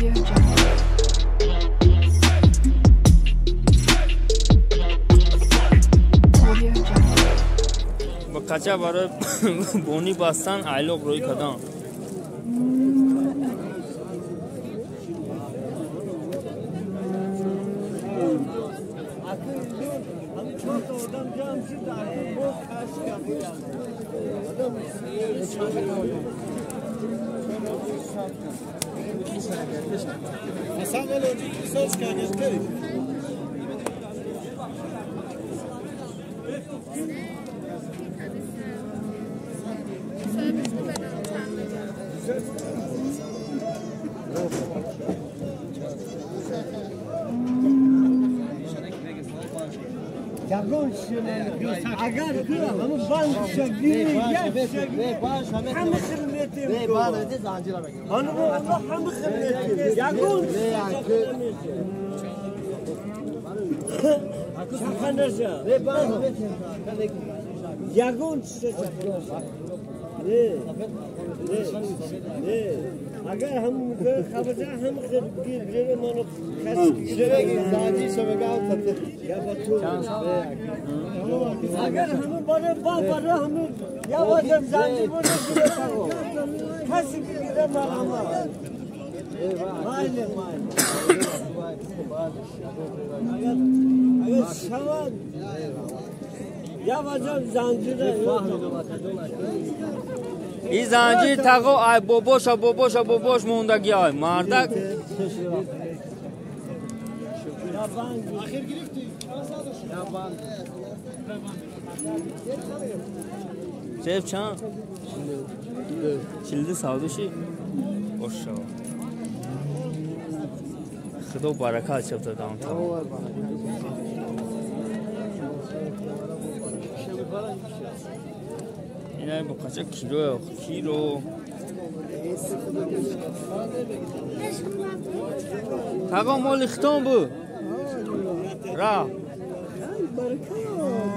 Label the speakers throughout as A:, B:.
A: Audio Jungle. Audio Jungle.
B: Ба қача барои бонӣ бастан айлоқ рӯй кардам.
C: اگر تو همون بند شگیری یک شگیری همه خدمتی همه خدمتی یگون یگون نه نه اگر هم خبر هم خدمتی منو اگر همون برای با برای همون یا واسه زنجیر برای کسی که گیره مرحمت مایل مایل اگر شود یا واسه زنجیر
B: این زنجیر تقو ای باباش باباش باباش موندگی ای مردک شیف چند؟ 42 سادوشی؟ باشه خدا برکت شد دادم تا اینا با قچه کیلو کیلو تقا مال ختام بود را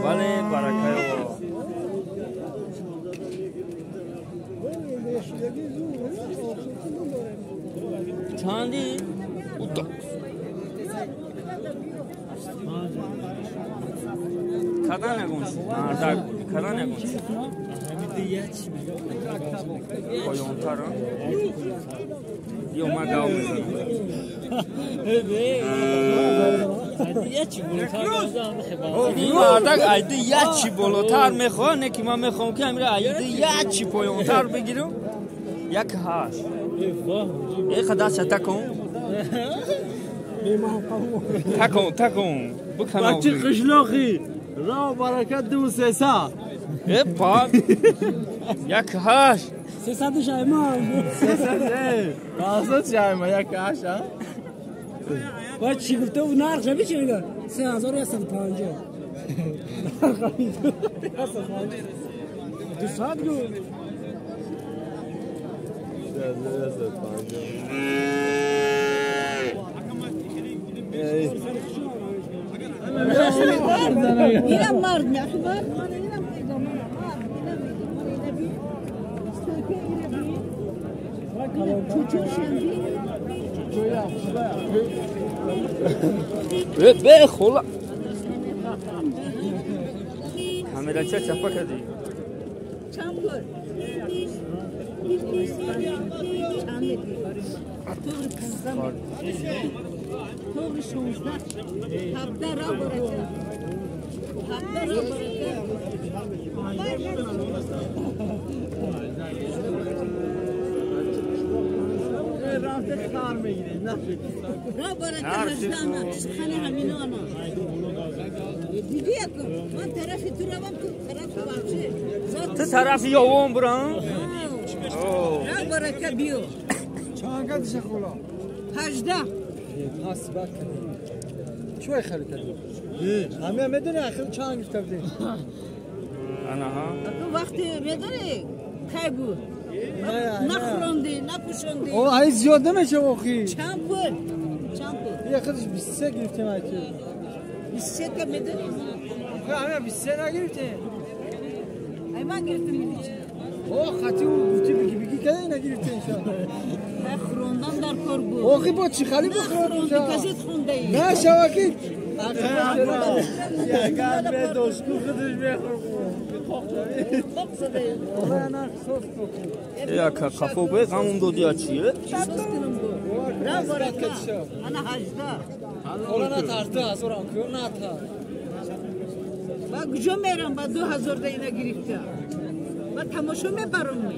B: بله برکه چندی؟ کدام نگونش؟ مردک کدام نگونش؟ پایان‌تر یا ما گاو میزنم این مردک ایده یک چی بالاتر میخواه نه که من میخوام که امیره ایده یک چی پایان‌تر بگیرم 1.8 ای خدا تکون تکون تکون بکنم
C: بچه قشلاقی را برکت 2 3
B: ای پاک 1.8
D: 300 شایما
C: 300 پاسد شایما 1.8 ها
D: باید چی گفته و نرخ شبیه چی میگه 3150 200 گفت
C: 3150
E: اینم مرد میخواد من اینم میگم مرد اینم میگم من اینم بی استوکه اینم بی چوچو شنبی
B: به خلا کامرا چه چپا کردی
E: چند بار چند میدی تو 16 هفته را برکه هفته را برکه را برکه هجدانه سخن همینانه دیدی من طرفی تو روم تو طرف بچه
B: تو طرف یاوم برم
E: را برکه بیو
C: چند قدش خولا
E: 18
C: پس بک چوی خیلی کردی همه میدونی آخر چند گرفته بودی
B: انا ها
E: تو وقتی میدونی کی بود نخوراندی نپوشوندی
C: او ای زیاد نمیشه واقعی
E: چند پول چند پول
C: یه خودش 23 گرفتیم اکی
E: 23 تا میدونی
C: همه 23 نگرفتیم
E: ای من گرفتم.
C: О, хати гуфти биги биги када нагирифти иншалло.
E: Хӯрондан дар кор буд.
C: Охи бо чӣ хали бихӯронам?
E: Газет хондаӣ.
C: На шаваки.
B: Яган медошт ку худаш мехӯрд. Яка қафо бе ғамум доди я чие?
E: Ана 18.
C: Ола на тарты азорам ку на та.
E: Ба куҷо мерам ба 2000 да ина гирифта? Ба тамошо мебарам ми.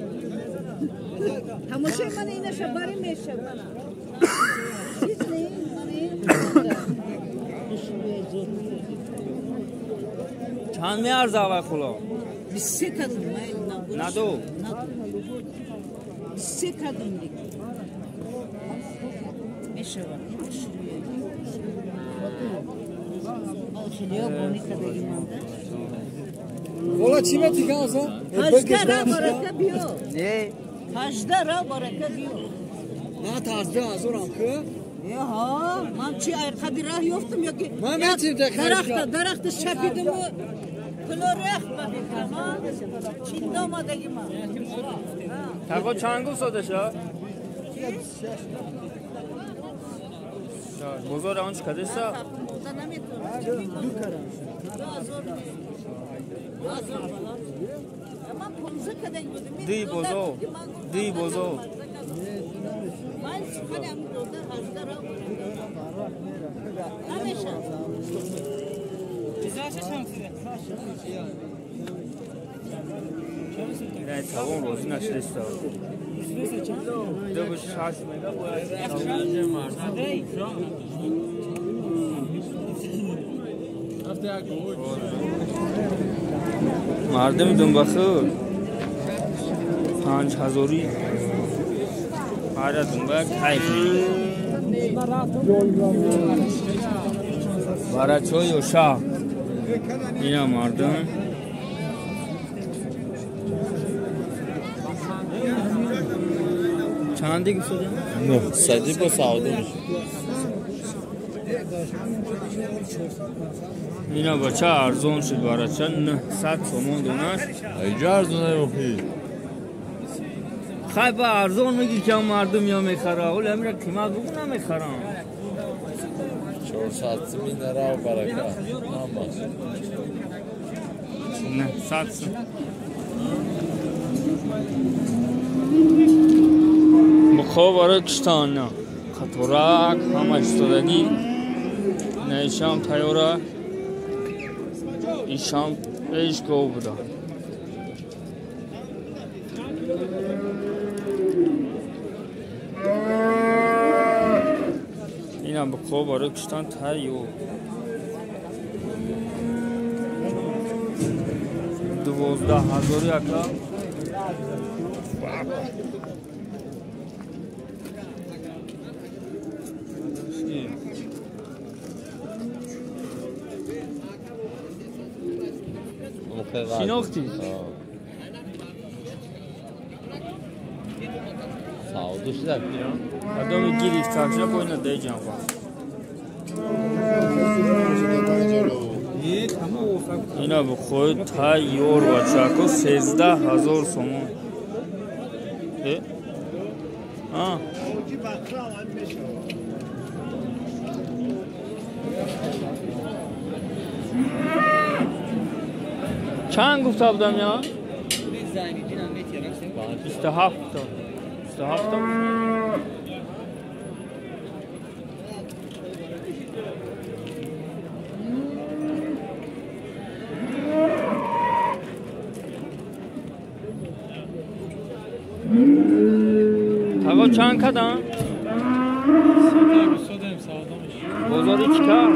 E: Тамошои ман ина шабари мешавад мана. Чиз не, мана ин.
B: Чанд меарза авай хуло?
E: 23 кадом.
B: Наду.
E: 23 кадом дик. Мешавад.
C: Ола чӣ метига азо?
E: 18 ра барака биё.
C: Не.
E: 18 ра барака биё.
C: На тарзда азорам ку?
E: Ҳа, ман чи айқади раҳ ёфтам ёки
C: ман метим
E: дарахта шапидиму пуло рехт ба фикрам, чинда омадаги ман.
B: Таго чанд гуфт содаша? Бозор он чӣ кадеса? Ди бозор, ди бозор. Не, тавон розӣ нашудеста. Ду шаш мега бояд. Мардами думбахӯр 5000 ҳара думба кайф барачои ёша ина мардум чанди гуфтадем?
A: 900 бо савдо мешавад.
B: Ина бача арзон шуд барача 900 сомон донаш.
A: Айҷа арзон охи.
B: Хай ба арзон мегӣ ки мардум ё мехара, оли амира қимат бугу намехарам.
A: 400 мин рав барака. Ҳамаш.
B: 900 сом. Мухо барои киштан на. Қаторак ҳама истодагӣ. На ишам тайёра. Ишам ҳеҷ гов буда. Инам бухо барои киштан тайёр. 12000 яка. Шинохтӣ?
A: Савдо шуда.
B: Одами гирифт такша бойна деҷан ва. Ина бухои тайёр бачако 13000 сомон. Э? А? Чанд гуфта будам я? 27 та. 27 та. Таго чанд кадан? Бозори чӣ кард?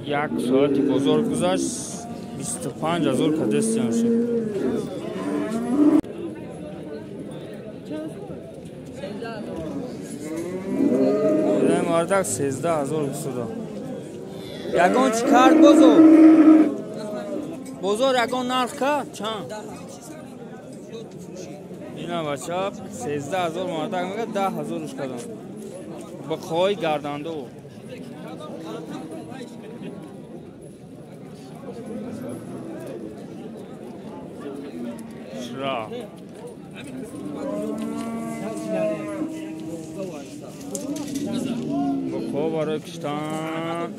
B: Як соати бозор гузашт, 25000 кадестиан шуд. Мардак 13000 гусуда. Ягон чӣ кард бозор? Бозор ягон нарх кард? Чанд? Ина бача 13,000 мардак мега 10,000 руш кардам. Бақои гардандо. Шра. Бақо барои киштан.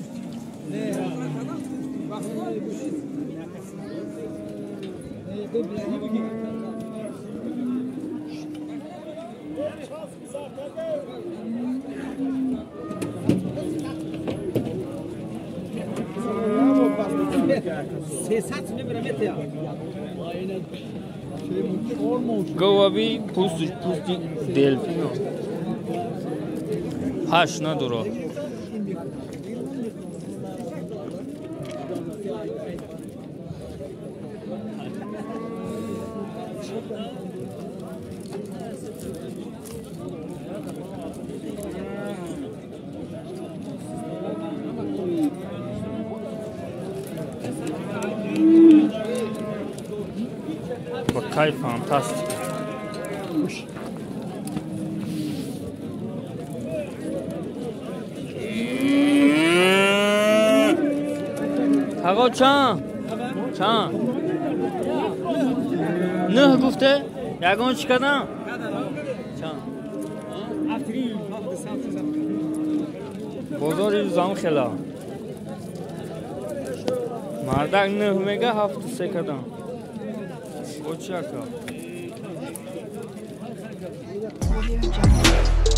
B: Говаби пусти пусти делфино. Ҳаш надоро. Бакай фантастика. Ҳаво чанд? Чанд? Нӯҳ гуфте? Ягон чӣ кардам? Чанд? Бозори зам хела. Мардак нӯҳ мега 7-3 кардам. Бо чӣ ака?
F: Audio Jungle.